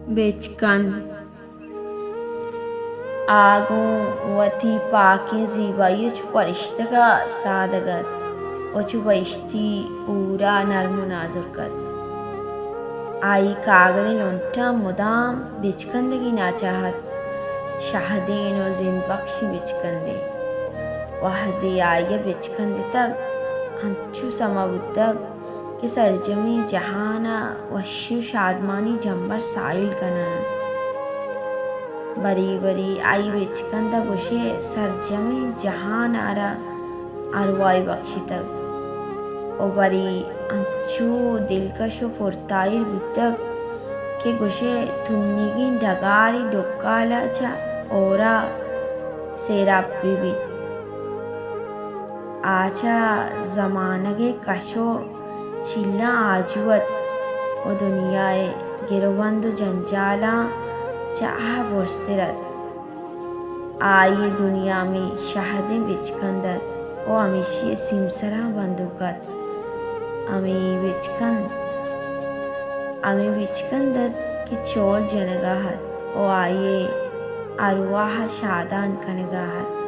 بچکند۔ آ گوں وتی پاکیں زیبائی ءَ چو پرشتگ ءَ سادگ ات ءُ چو بہشتی ہور ءَ نرم ءُ نازرک ات۔ آئی کاگدیں لنٹاں مدام بچکندگی ناچاہ ات۔ شہدیں ءُ زند بخشیں بچکندے۔ وہدے آئی ءَ بچکند اتگ، انچو سما بوتگ کہ سرجمیں جہان ءَ وشی ءُ شادمانی جمبر ساہیل کنان انت۔ برے برے آئی بچکند ءَ گوشئے سرجمیں جہان ءَ را ارواہے بخشتگ ءُ برے انچو دلکش ءُ پرتاہیر بوتگ کہ گوشئے تنیگیں ڈگارے ڈکال ءَ چہ ہور ءَ سیراپ بہ بیت۔ آ چہ زمانگ ءِ کش ءُ چیلاں آجو ات ءُ دنیا ءِ گروبند ءُ جنجالاں چہ آ برزتر ات۔ آئی ءِ دنیا ہمے شہدیں بچکند ات ءُ ہمیشی ءِ سیمسراں بندوک ات۔ ہمے بچکند، ہمے بچکند ات کہ چول جنگ ءَ ات ءُ آئی ءِ ارواہ ءَ شادان کنگ ءَ ات۔